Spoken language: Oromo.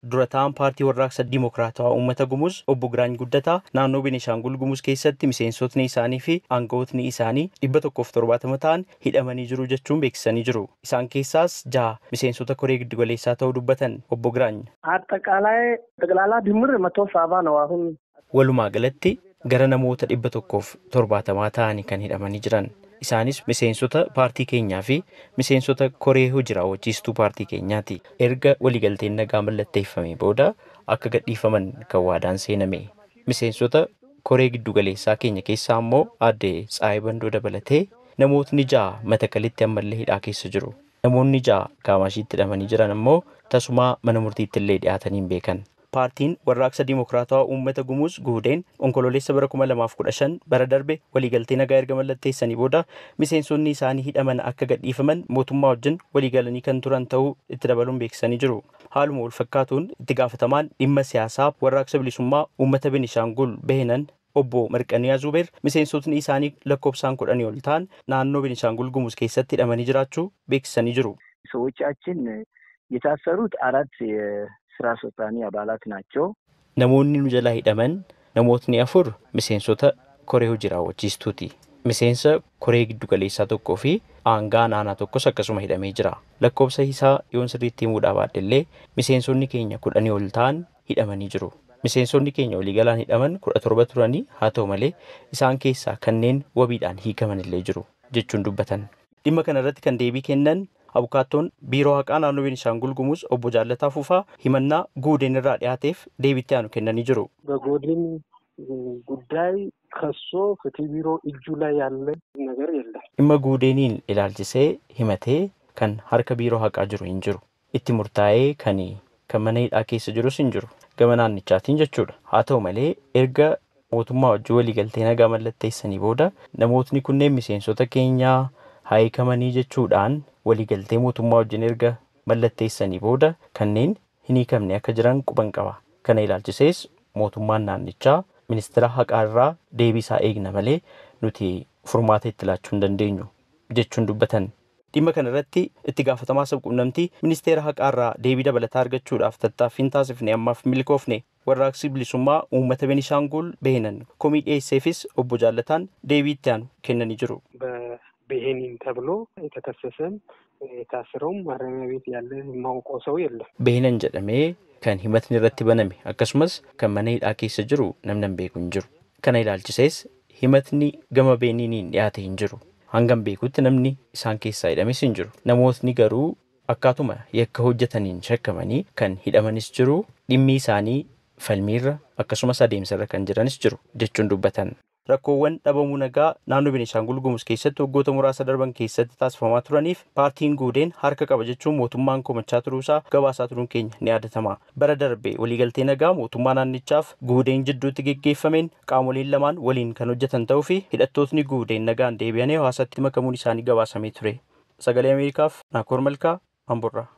Dura ta'an Paartii Warraaqsa Dimokiraatawaa Uummata Gumuz Obbo Giraany Guddataa naannoo Benishaangul Gumuz keessatti miseensotni isaanii fi aangawootni isaanii 170 ta'an hidhamanii jiru jechuun beeksisanii jiru. Isaan keessaas 6 miseensota koree giddugaleessaa ta'uu dubbatan Obbo Giraany. አጠቃላይ ጠቅላላ ድምር 170 ነው አሁን። Walumaa galatti gara namoota 170 ta'anii kan hidhamanii jiran. Isaanis miseensota paartii keenyaa fi miseensota koree hojii raawwachiistuu paartii keenyaati. Erga waliigalteen nagaa mallatteeffamee booda akka gadhiifaman kan waadaan seename. Miseensota koree giddugaleessaa keenya keessaa immoo aadde Tsaayii Bandoo dabalatee namootni 6 Matakalitti ammallee hidhaa keessa jiru. Namoonni 6 Kaamashiitti hidhamanii jiran immoo tasumaa mana murtiitti illee dhiyaatanii hin beekan. Paartiin Warraaqsa Dimokiraatawaa Uummata Gumuz Guudeen onkololeessa bara 2015 bara darbe waliigaltee nagaa erga mallatteessanii booda miseensonni isaanii hidhaman akka gadhiifaman mootummaa wajjin waliigalanii kan turan ta'uu itti dabaluun beeksisanii jiru. Haaluma wal fakkaatuun itti gaafatamaan dhimma siyaasaa Warraaqsa Bilisummaa Uummata Benishaangul Behenan Obbo Marqaniyaa Zubeer miseensotni isaanii lakkoofsaan 10 ol ta'an naannoo Benishaangul Gumuz keessatti hidhamanii jiraachuu beeksisanii jiru. ሰዎቻችን የታሰሩት 4 ስራ አስፈጻሚ አባላት ናቸው። Namoonni nu jalaa hidhaman namootni 4 miseensota koree hojii raawwachiistuuti. Miseensa koree giddugaleessaa tokkoo fi aangaa naannaa tokkos akkasuma hidhamee jira. Lakkoofsa isaa yoon sirriitti himuudhaa baadhellee miseensonni keenya 10 ol ta'an hidhamanii jiru. Miseensonni keenya waliigalaan hidhaman 17 turanii haa ta'u malee isaan keessaa kanneen wabiidhaan hiikaman illee jiru jechuun dubbatan. Dhimma kana irratti kan deebii kennan abukaattoon biiroo haqaa naannoo Benishaangul Gumuz Obbo Jaallataa Fufaa himannaa Guudeen irraa dhiyaateef deebiitti aanu kennanii jiru. በጎድን ጉዳይ ከሶ ፍትህ ቢሮ እጁ ላይ ያለ ነገር የለም። Dhimma Guudeeniin ilaalchisee himatee kan harka biiroo haqaa jiru hin jiru. Itti murtaa'ee kan mana hidhaa keessa jirus hin jiru. Gama naannichaatiin jechuudha. Haa ta'u malee erga mootummaa wajjin waliigaltee nagaa mallatteessanii booda namootni kunneen miseensota keenyaa haa hiikamanii jechuudhaan waliigaltee mootummaa wajjin erga mallatteessanii booda kanneen hin hiikamne akka jiran quban qaba. Kana ilaalchisees mootummaan naannichaa ministeera haqaa irraa deebii isaa eegna malee nuti furmaata itti laachuu hin dandeenyu jechuun dubbatan. Dhimma kana irratti itti gaafatamaa sabquunnamtii ministeera haqaa irraa deebii dabalataa argachuudhaaf tattaaffiin taasifne ammaaf milkoofne. Warraaqsi bilisummaa uummata Benishaangul Behenan komii dhiyeesseefis Obbo Jaallataan deebii itti aanu kennanii jiru. በብሄኒን ተብሎ የተከሰሰም የታሰረውም ማረሚያ ቤት ያለ የማውቀው ሰው የለም። Behenan jedhamee kan himatni irratti baname akkasumas kan mana hidhaa keessa jiru namni hin beeku hin jiru. Kana ilaalchisees himatni gama Beeniiniin dhiyaate hin jiru. Hangam beekutti namni isaan keessaa hidhames hin jiru. Namootni garuu akkaatuma yakka hojjetaniin shakkamanii kan hidhamanis jiru, dhimmi isaanii falmiirra akkasumas adeemsarra kan jiranis jiru jechuun dubbatan. Rakkoowwan dhabamuu nagaa naannoo Benishaangul Gumuz keessatti waggoota muraasa darban keessatti taasifamaa turaniif paartiin Guudeen harka qaba jechuun mootummaan komachaa turuusaa gabaasaa turuun keenya ni yaadatama. Bara darbe waliigaltee nagaa mootummaa naannichaaf Guudeen jidduutti geggeeffameen qaamoleen lamaan waliin kan hojjetan ta'uu fi hidhattootni Guudeen nagaan deebi'anii hawaasatti makamuun isaanii gabaasamee ture. Sagalee Ameerikaaf Naakoor Malkaa, Amborraa.